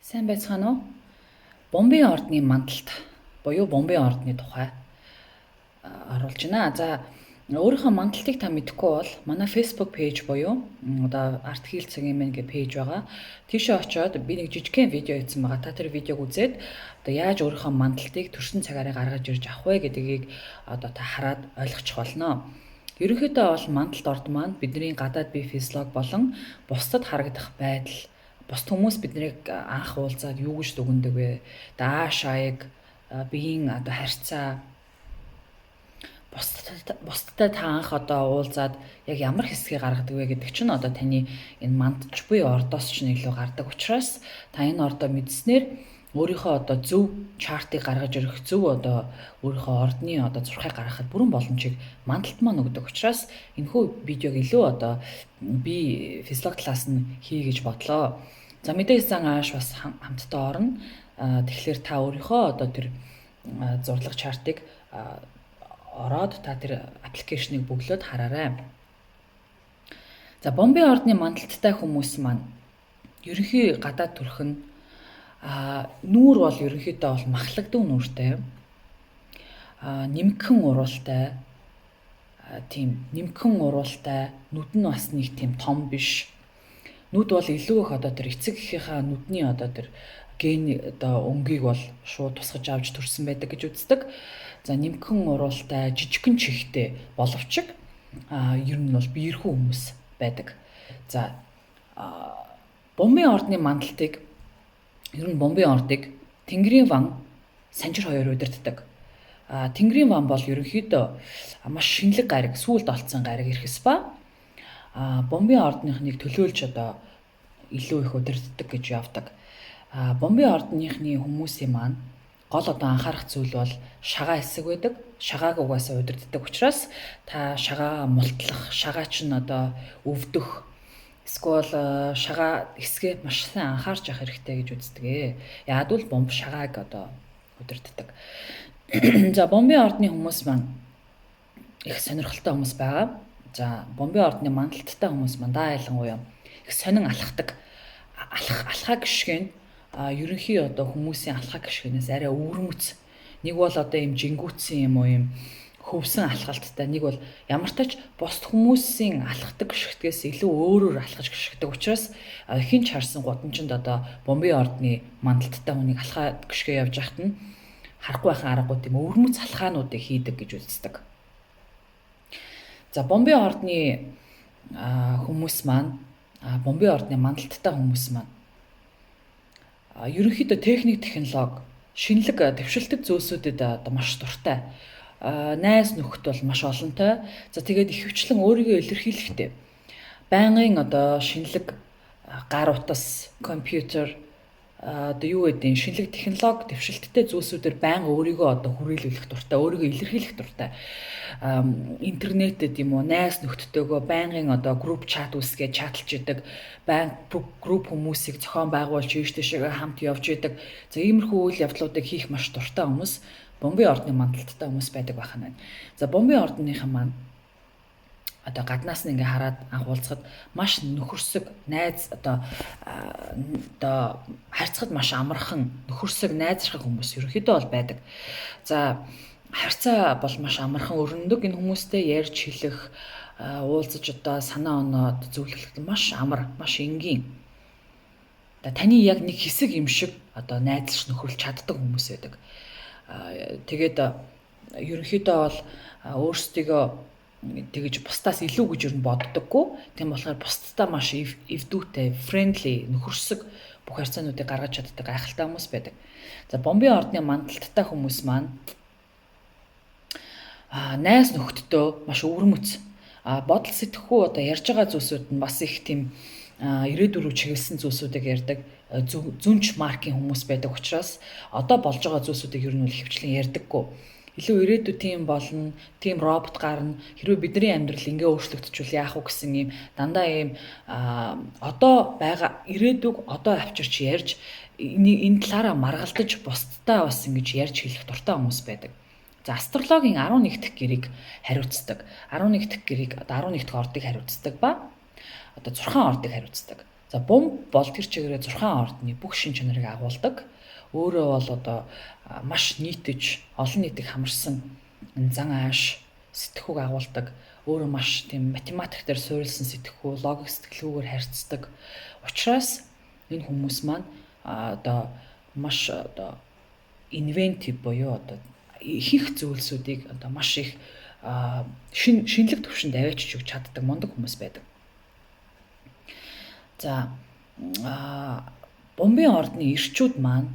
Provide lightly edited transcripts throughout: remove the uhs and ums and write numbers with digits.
Сайн байцгаана уу? Бомбын ордны мандалт буюу бомбын ордны тухай оруулж байна. За, өөрийнхөө мандалтыг та мэдэхгүй бол манай Facebook page буюу одоо Арт Хил цагийн мэн гэх page байгаа. Тийшээ очиод би нэг жижигхэн видео хийсэн байгаа. Та тэр видеог үзээд одоо яаж өөрийнхөө мандалтыг төрсөн цагаараа гаргаж ирж авах вэ гэдгийг одоо та хараад ойлгочих болно. Ерөнхийдөө бол мандалт орд маань бидний гадаад бие физиолог болон бусдад харагдах байдал, бусд хүмүүс биднийг анх уулзаад юу гэж дүгнэдэг вэ? Дааш аяг, биеийн одоо харьцаа, бусдтай та анх одоо уулзаад яг ямар хэсгийг гаргадаг вэ гэдэг чинь одоо таны энэ мандч буюу ордоос чинь илүү гардаг учраас та энэ ордоо мэдснээр өөрийнхөө одоо зөв чартыг гаргаж ирэх, зөв одоо өөрийнхөө ордны одоо зурхыг гаргахад бүрэн боломжийг мандалт маань өгдөг учраас энэхүү видеог илүү одоо би физиолог талаас нь хий гэж бодлоо. За, мэдээж зан ааш бас хамтдаа орно. Тэгэхээр та өөрийнхөө одоо тэр зурлага чартыг ороод та тэр application ыг бөглөөд хараарай. За, бомбын ордны мандалттай хүмүүс маань ерөнхий гадаад төрх нь нүүр бол ерөнхийдөө бол махлагдан нүүртэй. Нимгэн уруултай. Тийм нимгэн уруултай, нүд нь бас нэг тийм том биш. Нүд бол илүү их одоо тэр эцэг эхийнхээ нүдний одоо тэр ген одоо өнгийг бол шууд тусгаж авч төрсэн байдаг гэж үздэг. За, нимгэн уруултай, жижигхэн чихтэй боловч ер нь бол биерхүү хүмүүс байдаг. За, бумын ордны мандалтыг ер нь бомбын ордыг Тэнгэрийн ван, Санжир хоёр удирддаг. Тэнгэрийн ван бол ерөнхийдөө маш шинэлэг гариг, сүүлд олцсон гариг эрхэс ба бомбын ордныхныг төлөөлж одоо илүү их удирддаг гэж явдаг. Бомбын ордныхны хүмүүсийн маань гол одоо анхаарах зүйл бол шагаа хэсэг байдаг. Шагааг угаасаа удирддаг учраас та шагаа мултлах, шагаа чинь одоо өвдөх, эсвэл шагаа хэсгээ маш сайн анхаарч явах хэрэгтэй гэж үздэг ээ. Яг бол бомб шагааг одоо удирддаг. За, бомбын ордны хүмүүс маань их сонирхолтой хүмүүс байгаа. За, бомбын ордны мандалттай хүмүүс маань даа ялангуяа их сонин алхдаг. Алхаа гიშгэн ерөнхий одоо хүмүүсийн алхаа гიშгэнээс арай өвөрмөц. Нэг бол одоо юм жингүүцсэн юм уу, юм хөвсөн алхалттай, нэг бол ямар ч тач бусд хүмүүсийн алхдаг гიშгтгээс илүү өөрөөр алхаж гიშгдэг учраас хэн ч харсан гудамжинд одоо бомбын ордны мандалттай хүнийг алхаа гიშгэ явж байхад нь харахгүй байхын аргагүй тийм өвөрмөц алхаануудыг хийдэг гэж үздэг. За, бомбын ордны хүмүүс маань, бомбын ордны мандалттай хүмүүс маань ерөнхийдөө техник, технологи, шинэлэг дэвшилтэт зүйлсүүдэд одоо маш дуртай, найз нөхөд бол маш олонтой. За, тэгээд ихэвчлэн өөрийгөө илэрхийлэхдээ байнгын одоо шинэлэг гар утас, компьютер, одоо юу гэдэг шинэлэг технологи дэвшилттэй зүйлсүүдээр байнга өөрийгөө одоо хүрээлүүлэх дуртай, өөрийгөө илэрхийлэх дуртай. Интернетэд юм уу, найз нөхдөдтэйгөө байнгын одоо group chat үүсгээд chat лж идэг, байнга group хүмүүсийг зохион байгуулж ийш тийшээ хамт явж идэг. За, иймэрхүү үйл явдлуудыг хийх маш дуртай хүмүүс бомбын ордны мандалттай хүмүүс байдаг байх нь байна. За, бомбын ордныхан маань одоо гаднаас нь ингээ хараад анх уулзахад маш нөхөрсөг, найз одоо харьцахад маш амархан, нөхөрсөг, найзархаг хүмүүс ерөнхийдөө бол байдаг. За, харьцаа бол маш амархан өрнөдөг. Энэ хүмүүстэй ярьж хэлэх, уулзаж одоо санаа оноод зөвлөх маш амар, маш энгийн. Одоо таны яг нэг хэсэг юм шиг одоо найзалж нөхөрлж чаддаг хүмүүс байдаг. Тэгээд ерөнхийдөө бол өөрсдийгөө тэгэж бусдаас илүү гэж ер нь боддоггүй. Тийм болохоор бусдаа маш эвдүүтэй, friendly, нөхөрсөг бүх харьцаануудыг гаргаж чаддаг гайхалтай хүмүүс байдаг. За, бомбын ордны мандалттай хүмүүс маань найз нөхдөдөө маш өвөрмөц. Бодол сэтгэхүй одоо ярьж байгаа зүйлсүүд нь бас их тийм ирээдүй рүү чиглэсэн зүйлсүүдийг ярьдаг, зөнч маркийн хүмүүс байдаг учраас одоо болж байгаа зүйлсүүдийг ер нь бол ихэвчлэн ярьдаггүй. Илүү ирээдүй тийм болно, тийм робот гарна, хэрвээ бидний амьдрал ингээ өөрчлөгдчихвэл яах вэ гэсэн ийм дандаа ийм одоо байгаа ирээдүг одоо авчирч ярьж, энэ талаараа маргалдаж, бусдтай бас ингэж ярьж хэлэх дуртай хүмүүс байдаг. За, астрологийн 11 дахь гэрийг хариуцдаг. 11 дахь гэрийг одоо 11 дахь ордыг хариуцдаг ба одоо 6 ордыг хариуцдаг. За, бум бол тэр чигээрээ 6 ордны бүх шин чанарыг агуулдаг. Өөрөө бол одоо маш нийтэж, олон нийтийг хамарсан зан ааш, сэтгхүүг агуулдаг. Өөрөө маш тийм математик дээр суурилсан сэтгхүү, логик сэтгэлгүйгээр харьцдаг. Учраас энэ хүмүүс маань одоо маш одоо inventive буюу одоо ихэнх зүйлсүүдийг одоо маш их шинэлэг төвшөнд аваачиж өгч чаддаг мундаг хүмүүс байдаг. За, бомбын ордны эрчүүд маань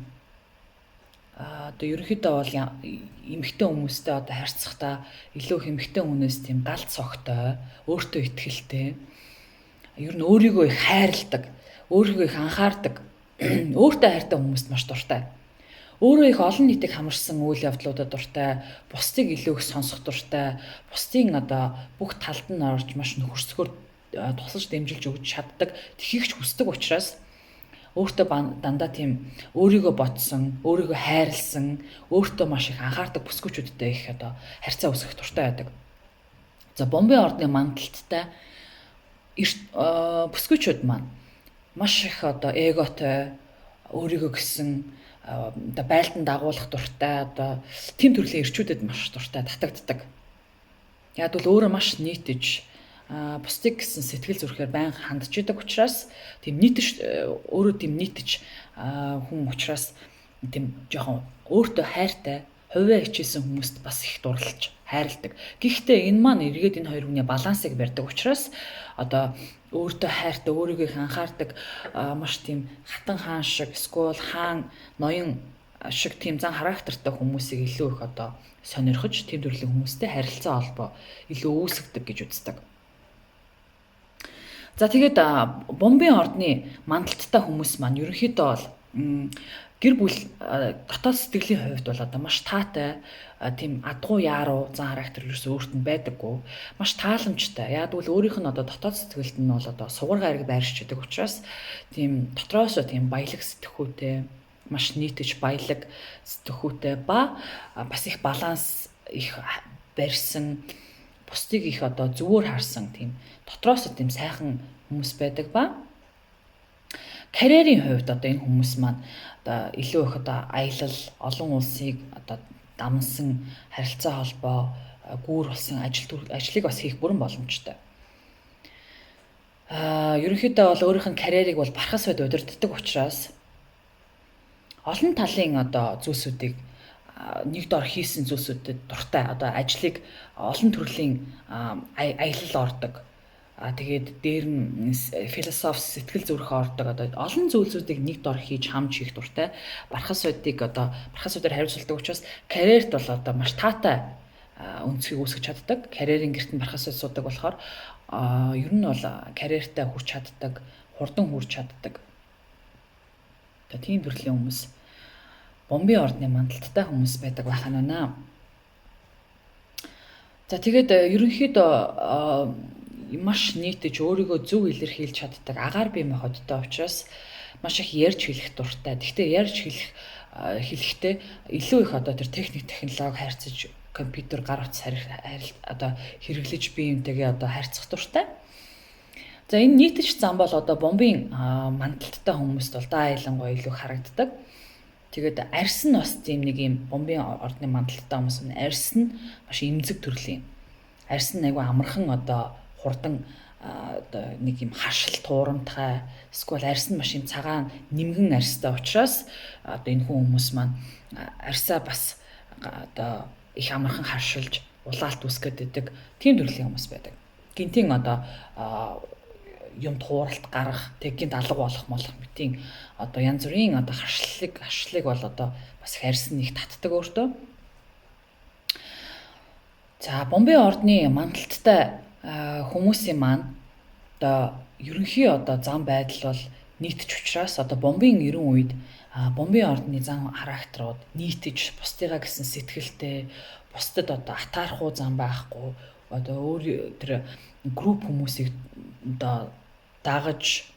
одоо ерөнхийдөө бол эмэгтэй хүмүүстэй одоо харьцахдаа илүү их эмэгтэй хүнээс тийм галт согтой, өөртөө итгэлтэй, ер нь өөрийгөө их хайрладаг, өөрийгөө их анхаардаг, өөртөө хайртай хүмүүст маш дуртай. Өөрөө их олон нийтийг хамарсан үйл явдлуудад дуртай, бусдыг илүү их сонсох дуртай, бусдын одоо бүх талд нь орж маш нөхөрсгөр тусалж дэмжилж өгч чаддаг, тэхийгч хүсдэг учраас өөртөө дандаа тийм өөрийгөө бодсон, өөрийгөө хайрлсан, өөртөө маш их анхаардаг бүсгүүчүүдтэй их одоо харьцаа үүсгэх дуртай байдаг. За, бомбын ордны мандалттай бүсгүүчүүд маань маш их одоо эготой, өөрийгөө гэсэн одоо байлдан дагуулах дуртай, одоо тийм төрлийн эрчүүдэд маш дуртай татагддаг. Яг бол өөрөө маш нийтэж, бусдыг гэсэн сэтгэл зүрхээр байнга хандж идэг учраас, тийм нийтэж, өөрөө тийм нийтэж хүн учраас тийм жоохон өөртөө хайртай, хувиа хичээсэн хүмүүст бас их дурлаж хайрладаг. Гэхдээ энэ маань эргээд энэ хоёр хүний балансыг барьдаг учраас одоо өөртөө хайртай, өөрийгөө их анхаардаг, маш тийм хатан хаан шиг, эсвэл хаан ноён шиг тийм зан характертай хүмүүсийг илүү их одоо сонирхож, тийм төрлийн хүмүүстэй харилцаа холбоо илүү үүсгдэг гэж үздэг. За, тэгээд бомбын ордны мандалттай хүмүүс маань ерөнхийдөө бол гэр бүл, дотоод сэтгэлийн хувьд бол одоо маш таатай, тийм адгуу яаруу зан характер ерөөсөө өөрт нь байдаггүй. Маш тааламжтай. Яг гэвэл өөрийнх нь одоо дотоод сэтгэлд нь бол одоо сугар гайраг байршиж идэг учраас тийм дотроосоо тийм баялаг сэтгхүүтэй, маш нийтэж баялаг сэтгхүүтэй ба бас их баланс их барьсан, бусдыг их одоо зөвөр харсан, тийм дотроосоо тийм сайхан хүмүүс байдаг ба карьерийн хувьд одоо энэ хүмүүс маань одоо илүү их одоо аялал, олон улсыг одоо дамнасан, харилцаа холбоо гүүр болсон ажлыг бас хийх бүрэн боломжтой. Ерөнхийдөө бол өөрийнх нь карьерийг бол бархас байд удирддаг учраас олон талын одоо зүйлсүүдийг нэг дор хийсэн зүйлсүүдэд дуртай. Одоо ажлыг олон төрлийн аялал ордог. Тэгээд дээр нь философи, сэтгэл зүрх ордог. Одоо олон зүйлсүүдийг нэг дор хийж хамж хийх дуртай. Бархас байдыг одоо бархас байдлаар хариуцлагатай учраас карьерт бол одоо маш таатай өнцгийг үүсгэж чаддаг. Карьерийн гэрт нь бархас байд суудаг болохоор ер нь бол карьертаа хүрч чаддаг, хурдан хүрч чаддаг. Одоо тийм төрлийн хүмүүс бомбын ордны мандалттай хүмүүс байдаг байх нь байна. За, тэгээд ерөнхийдөө маш нийтэж, өөрийгөө зөв илэрхийлж чаддаг, агаар бие махбодтой учраас маш их ярьж хэлэх дуртай. Гэхдээ ярьж хэлэхдээ илүү их одоо тэр техник, технологи харьцаж, компьютер, гар утас одоо хэрэглэж, бие юмтэйгээ одоо харьцах дуртай. За, энэ нийтж зам бол одоо бомбын мандалттай хүмүүст бол даа ялангуяа илүү харагддаг. Тэгээд арьс нь бас тийм нэг юм бомбын ордны мандалттай хүмүүс нь арьс нь маш эмзэг төрлийн. Арьс нь айгүй амархан одоо хурдан одоо нэг юм харшил туурамтгай, эсвэл арьс нь маш юм цагаан нэмгэн арьстай учраас одоо энэ хүн хүмүүс маань арьсаа бас одоо их амархан харшилж улаалт үүсгээд идэг тийм төрлийн хүмүүс байдаг. Гинтийн одоо юм тууралт гарах, тэг гинт алга болох молох мэтийн одоо янз бүрийн одоо харшлыг бол одоо бас харьсан их татдаг өөртөө. За, бомбын ордны мандалттай хүмүүсийн маань одоо ерөнхий одоо зам байдал бол нийтж учраас одоо бомбын 90 үед бомбын ордны зан характерууд нийтж, бусдыгаа гэсэн сэтгэлтэй, бусдад одоо атаархуу зам байхгүй, одоо өөр тэр групп хүмүүсийг одоо дагаж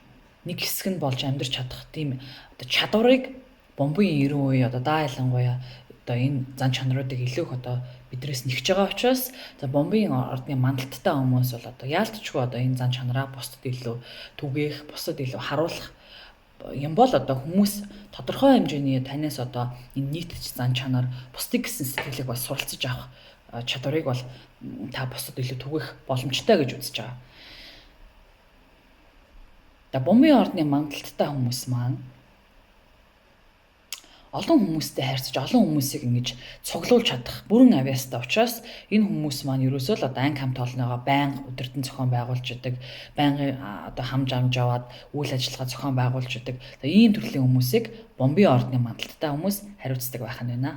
нэг хэсэг нь болж амьдрч чадах тийм одоо чадварыг бомбын 90 үе одоо даа ялангуяа одоо энэ зан чанаруудыг илүү их одоо бидрээс нэгж байгаа учраас за бомбын ордны мандалттай хүмүүс бол одоо яалтчгүй одоо энэ зан чанараа бусдад илүү түгээх, бусдад илүү харуулах юм бол одоо хүмүүс тодорхой хэмжээний танаас одоо энэ нийтж зан чанар, бусдыг гэсэн сэтгэлийг бас суралцаж авах чадварыг бол та бусдад илүү түгээх боломжтой гэж үзэж байгаа. За бумын ордны мандалттай хүмүүс маань олон хүмүүстэй харьцаж, олон хүмүүсийг ингэж цуглуулж чадах бүрэн авьяастай учраас энэ хүмүүс маань ерөөсөө л одоо анги хамт олонныгоо байнга удирдан зохион байгуулж идэг, байнгын одоо хамж амж аваад үйл ажиллагаа зохион байгуулж идэг. За ийм төрлийн хүмүүсийг бомбын ордны мандалттай хүмүүс хариуцдаг байх нь байна.